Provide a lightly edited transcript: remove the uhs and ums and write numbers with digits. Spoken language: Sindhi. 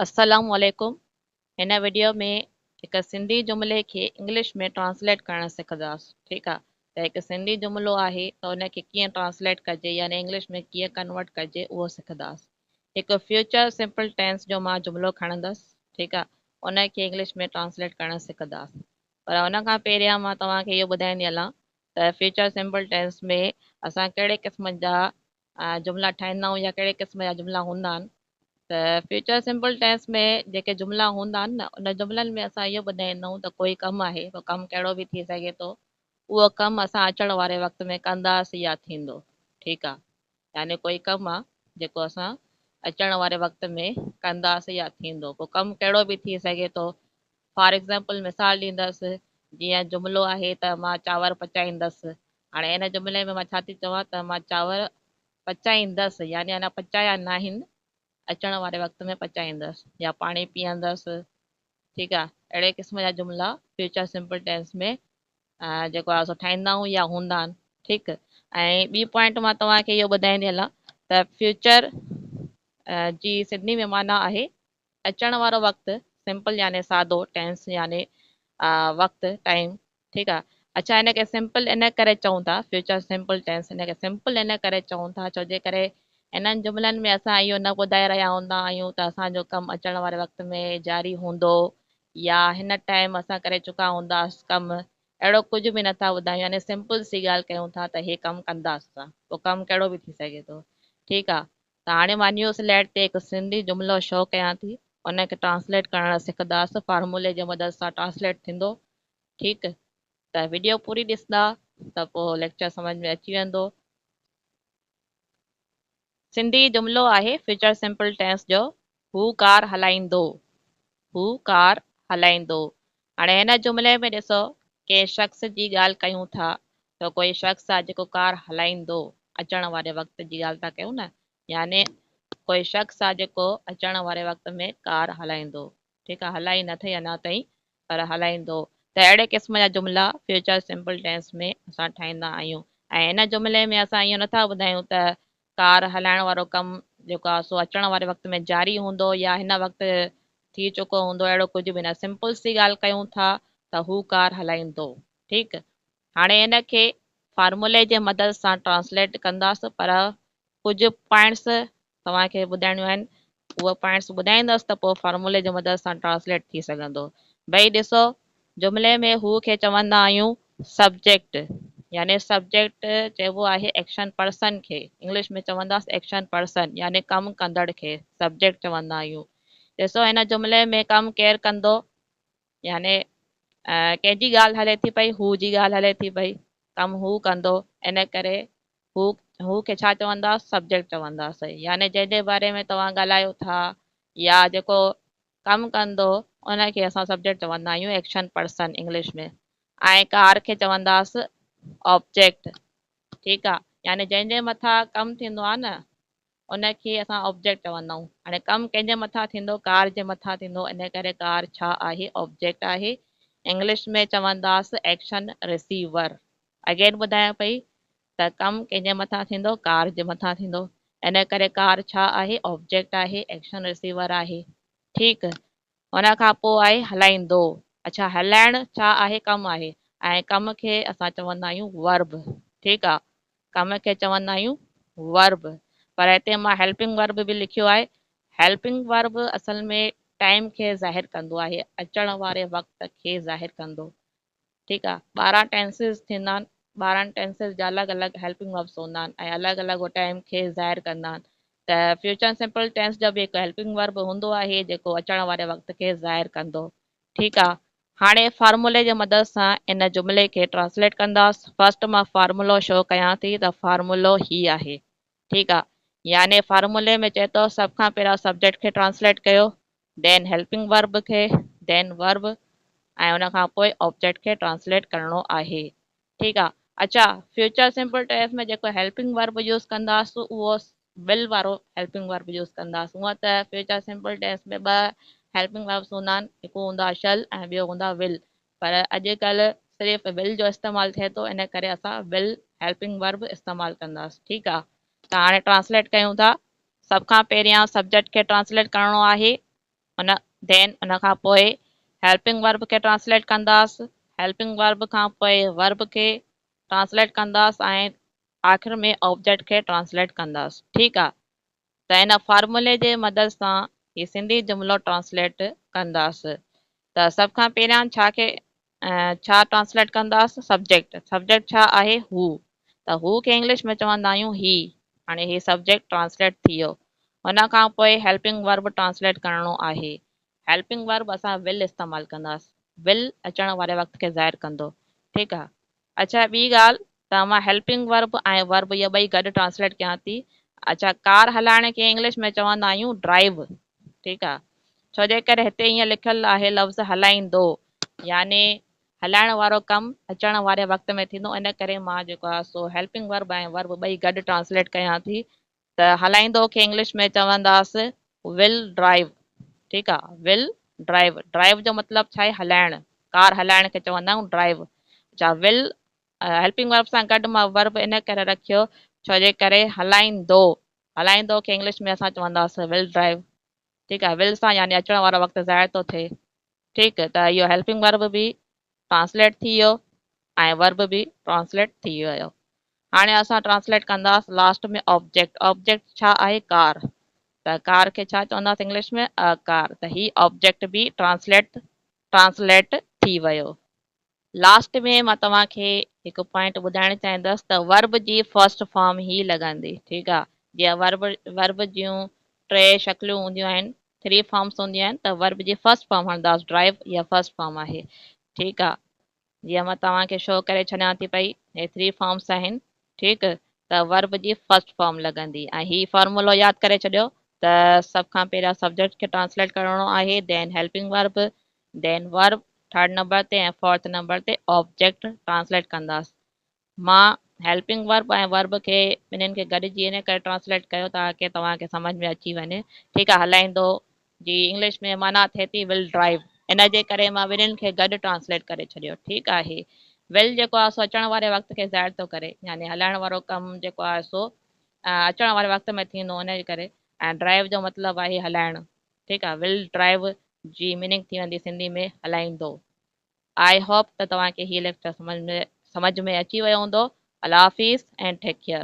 السلام عليڪم هن وڊيو ۾ هڪ سنڌي جملي کي انگلش ۾ ٽرانسليٽ ڪرڻ سکنداس ٺيڪ آ ته هڪ سنڌي جملو آهي ته ان کي ڪيئن ٽرانسليٽ ڪجي يعني انگلش ۾ ڪيئن ڪنورٽ ڪجي اهو سکنداس هڪ فيوچر سمپل ٽينس جو مان جملو کڻندس ٺيڪ آ ان کي انگلش ۾ ٽرانسليٽ ڪرڻ سکنداس پر ان کان پهريان مان توهان کي اهو ٻڌائيندي هلان ته فيوچر سمپل ٽينس ۾ اسان ڪهڙي قسم جا جملا ٺاهيندا آهيون يا ڪهڙي قسم جا جملا هوندا آهن ته فيوچر سمپل ٽينس ۾ جيڪي جملا هوندا آهن نه ان جملن ۾ اسان اهو ٻڌائيندا آهيون ته ڪوئي ڪم آهي اهو ڪم ڪهڙو به ٿي سگهي ٿو اهو ڪم اسان اچڻ واري وقت ۾ ڪنداسين يا ٿيندو ٺيڪ آهي يعني ڪوئي ڪم آهي جيڪو اسان اچڻ واري وقت ۾ ڪنداسين يا ٿيندو پوء ڪم ڪهڙو به ٿي سگهي ٿو فار ايگزامپل مثال ڏيندس جيئن جملو آهي ته مان چانور پچائيندس هاڻي ان جملي ۾ مان ڇا ٿي چوان ته مان چانور پچائيندس يعني اڃا پچايا ناهن اچڻ واري وقت ۾ پچائيندس يا پاڻي پيئندس ٺيڪ آ اهڙي قسم جا جملا فيوچر سمپل ٽينس ۾ جيڪو آ سو ٺاهيندا آهيون يا هوندا آهن ٺيڪ ۽ ٻي پوائنٽ مان توهان کي اهو ٻڌائيندي هلان ته فيوچر جي سنڌي ۾ معنيٰ آهي اچڻ وارو وقت سمپل يعني سادو ٽينس يعني وقت ٽائيم ٺيڪ آ اڇا ان کي سمپل ان ڪري چئون ٿا فيوچر سمپل ٽينس ان کي سمپل ان ڪري چئون ٿا ڇو جي ڪري انهن جملن ۾ اسان اهو نه ٻڌائي رهيا هوندا آهيون ته اسان جو ڪم اچڻ واري وقت ۾ جاري هوندو يا هن ٽائيم اسان ڪري چڪا هونداس ڪم اهڙو ڪجهه به نٿا ٻڌايون يعني سمپل سي ڳالهه ڪيون ٿا ته هي ڪم ڪنداس اسان پوء ڪم ڪهڙو به ٿي سگهي ٿو ٺيڪ آ ته هاڻي مان نيو سلائيڊ تي هڪ سنڌي جملو شو ڪيان ٿي ان کي ٽرانسليٽ ڪرڻ سکنداس فارمولي جي مدد سان ٽرانسليٽ ٿيندو ٺيڪ ته وڊيو پوري ڏسندا ته پوء ليڪچر سمجھ ۾ اچي ويندو. سنڌي جملو آهي فيوچر سمپل ٽينس جو هو ڪار هلائيندو هو ڪار هلائيندو. هاڻي هن جملي ۾ ڏسو ڪنهن شخص جي ڳالهه ڪيون ٿا ته ڪوئي شخص آ جيڪو ڪار هلائيندو اچڻ واري وقت جي ڳالهه ٿا ڪيون نه يعني ڪوئي شخص آ جيڪو اچڻ واري وقت ۾ ڪار هلائيندو ٺيڪ آ هلائي نه اٿئي اڃا تائين پر هلائيندو ته اهڙي قسم جا جملا فيوچر سمپل ٽينس ۾ اسان ٺاهيندا آهيون ۽ هن جملي ۾ اسان اهو نٿا ٻڌايون ته ڪار هلائڻ وارو ڪم جيڪو آهي سو اچڻ واري وقت ۾ جاري هوندو يا هن وقت ٿي چڪو هوندو اهڙو ڪجهه به نه سمپل سي ڳالهه ڪيون ٿا ته هو ڪار هلائيندو ٺيڪ هاڻي ان کي فارمولي جي مدد سان ٽرانسليٽ ڪنداس پر ڪجهه پوائنٽس توهان کي ٻڌائڻيون آهن اهي پوائنٽس ٻڌائيندس ته پوء فارمولي جي مدد سان ٽرانسليٽ ٿي سگهندو ڀئي ڏسو جملي ۾ هو کي چوندا آهيون سبجيڪٽ يعني سبجيڪٽ چئبو آهي ايڪشن پرسن کي انگلش ۾ چونداس ايڪشن پرسن يعني ڪم ڪندڙ کي سبجيڪٽ چوندا آهيون ڏسو هن جملي ۾ ڪم ڪير ڪندو يعني ڪنهن جي ڳالهه هلي ٿي پئي هو جي ڳالهه هلي ٿي پئي ڪم هو ڪندو ان ڪري هو هو کي ڇا چونداس سبجيڪٽ چونداس يعني جنهن جي باري ۾ توهان ڳالهايو ٿا يا جيڪو ڪم ڪندو ان کي اسان سبجيڪٽ چوندا آهيون ايڪشن پرسن انگلش ۾ ۽ ڪار کي چونداس آبجيڪٽ ٺيڪ آ يعني جنهن جي مٿان ڪم ٿيندو آ نه ان کي اسان آبجيڪٽ چوندا آهيون هاڻي ڪم ڪنهن جي مٿان ٿيندو ڪار جي مٿان ٿيندو ان ڪري ڪار ڇا آهي آبجيڪٽ آهي انگلش ۾ چونداس ايڪشن رسيور اگين ٻڌايان پئي ته ڪم ڪنهن جي مٿان ٿيندو؟ ڪار جي مٿان ٿيندو. ان ڪري ڪار ڇا آهي؟ آبجيڪٽ آهي، ايڪشن رسيور آهي. ٺيڪ. ان کان پوء آهي هلائيندو. اڇا هلائڻ ڇا آهي؟ ڪم آهي ۽ ڪم کي اسان چوندا آهيون ورب. ٺيڪ آ. ڪم کي چوندا آهيون ورب. پر هتي مان هيلپنگ ورب به لکيو آهي. هيلپنگ ورب اصل ۾ ٽائيم کي ظاهر ڪندو آهي، اچڻ واري وقت کي ظاهر ڪندو. ٺيڪ آ 12 ٽينسز ٿيندا آهن 12 ٽينسز جا الڳ الڳ هيلپنگ وربس هوندا آهن ۽ الڳ الڳ ٽائيم کي ظاهر ڪندا آهن ته فيوچر سمپل ٽينس جو به هڪ هيلپنگ ورب هوندو آهي جيڪو اچڻ واري وقت کي ظاهر ڪندو ٺيڪ آ هاڻي فارمولي جي مدد سان ان جملي کي ٽرانسليٽ ڪنداس فرسٽ مان فارمولو شو ڪيان ٿي ته فارمولو هي آهي ٺيڪ آ يعني فارمولي ۾ چئي ٿو سڀ کان پهريان سبجيڪٽ کي ٽرانسليٽ ڪيو دين هيلپنگ ورب کي، دين ورب ۽ ان کان پوء آبجيڪٽ کي ٽرانسليٽ ڪرڻو آهي. ٺيڪ آ. اڇا فيوچر سمپل ٽينس ۾ جيڪو هيلپنگ ورب يوز ڪنداس اهو ول وارو هيلپنگ ورب يوز ڪنداس. هونئن ته فيوچر سمپل ٽينس ۾ ٻه هيلپنگ وربس هوندا آهن هڪ هوندو آهي شل ۽ ٻيو هوندو آهي ول پر اڄڪلهه صرف ول جو استعمال ٿئي ٿو ان ڪري اسان ول هيلپنگ ورب استعمال ڪنداس. ٺيڪ آ. ته هاڻي ٽرانسليٽ ڪيون ٿا. سڀ کان پهريان سبجيڪٽ کي ٽرانسليٽ ڪرڻو آهي ان دين ان کان پوء هيلپنگ ورب کي ٽرانسليٽ ڪنداس، هيلپنگ ورب کان پوء ورب کي ٽرانسليٽ ڪنداس ۽ آخر ۾ آبجيڪٽ کي ٽرانسليٽ ڪنداس. ٺيڪ آ ته ان فارمولي جي مدد سان هي سنڌي جملو ٽرانسليٽ ڪنداس. ته سڀ کان پهريان ڇا کي ڇا ٽرانسليٽ ڪنداس؟ سبجيڪٽ. سبجيڪٽ ڇا آهي؟ هو. ته هو کي انگلش ۾ چوندا آهيون هي. هاڻي هي سبجيڪٽ ٽرانسليٽ ٿي ويو. ان کان پوء هيلپنگ ورب ٽرانسليٽ ڪرڻو آهي. هيلپنگ ورب اسان ول استعمال ڪنداس. ول اچڻ واري وقت کي ظاهر ڪندو. ٺيڪ آ. اڇا ٻي ڳالهه ته مان هيلپنگ ورب ۽ ورب اهي ٻئي گڏ ٽرانسليٽ ڪيان ٿي. اڇا ڪار هلائڻ کي انگلش ۾ چوندا آهيون ڊرائيو. ٺيڪ آ. ڇو جي ڪري هتي ائين لکيل آهي لفظ هلائيندو يعني هلائڻ وارو ڪم اچڻ واري وقت ۾ ٿيندو ان ڪري مان جيڪو آهي سو هيلپنگ ورب ۽ ورب ٻئي گڏ ٽرانسليٽ ڪيان ٿي ته هلائيندو کي انگلش ۾ چونداس ول ڊرائيو ٺيڪ آ ول ڊرائيو ڊرائيو جو مطلب ڇا آهي هلائڻ ڪار هلائڻ کي چوندا آهيون ڊرائيو اڇا ول هيلپنگ ورب سان گڏ مان ورب ان ڪري رکيو ڇو جي ڪري هلائيندو هلائيندو کي انگلش ۾ اسان چونداس ول ڊرائيو ٺيڪ آ ول سان يعني اچڻ وارو وقت ظاهر ٿو ٿئي ٺيڪ ته اهو هيلپنگ ورب به ٽرانسليٽ ٿي ويو ۽ ورب به ٽرانسليٽ ٿي ويو. هاڻي اسان ٽرانسليٽ ڪنداس لاسٽ ۾ آبجيڪٽ. آبجيڪٽ ڇا آهي؟ ڪار. ته ڪار کي ڇا چونداس انگلش ۾؟ ا ڪار. ته هي آبجيڪٽ به ٽرانسليٽ ٽرانسليٽ ٿي ويو. لاسٽ ۾ مان توهان کي هڪ پوائنٽ ٻڌائڻ چاهيندس ته ورب جي فرسٽ فارم هي لڳندي ٺيڪ آ جيئن ورب ورب جون ٽي شڪليون هونديون آهن ٿري فارمس هونديون آهن ته ورب جي فرسٽ فارم هڻنداس ڊرائيو اها فرسٽ فارم آهي ٺيڪ آ جيئن مان توهان کي شو ڪري ڇڏيان ٿي پئي هي ٿري فارمس آهن ٺيڪ ته ورب جي فرسٽ فارم لڳندي ۽ هي فارمولو ياد ڪري ڇڏيو ته سڀ کان پهريان سبجيڪٽ کي ٽرانسليٽ ڪرڻو آهي then helping verb then verb third number تي ۽ فورٿ نمبر تي آبجيڪٽ ٽرانسليٽ ڪنداس. مان هيلپنگ ورب ۽ ورب کي ٻنهين کي گڏجي ان ڪري ٽرانسليٽ ڪيو تاڪه توهان کي سمجھ ۾ اچي وڃي. ٺيڪ آهي هلائيندو جي انگلش ۾ معنيٰ ٿئي ٿي ول ڊرائيو ان جي ڪري مان ٻنهين کي گڏ ٽرانسليٽ ڪري ڇڏيو. ٺيڪ آهي ول جيڪو آهي سو اچڻ واري وقت کي ظاهر ٿو ڪري يعني هلائڻ وارو ڪم جيڪو آهي سو اچڻ واري وقت ۾ ٿيندو ان جي ڪري ۽ ڊرائيو جو مطلب آهي هلائڻ. ٺيڪ آ ول ڊرائيو جي ميننگ ٿي ويندي سنڌي ۾ هلائيندو. I hope ته توهان کي هي ليڪچر سمجهه ۾ اچي ويو هوندو. الله حافظ ۽ ٽيڪ ڪيئر.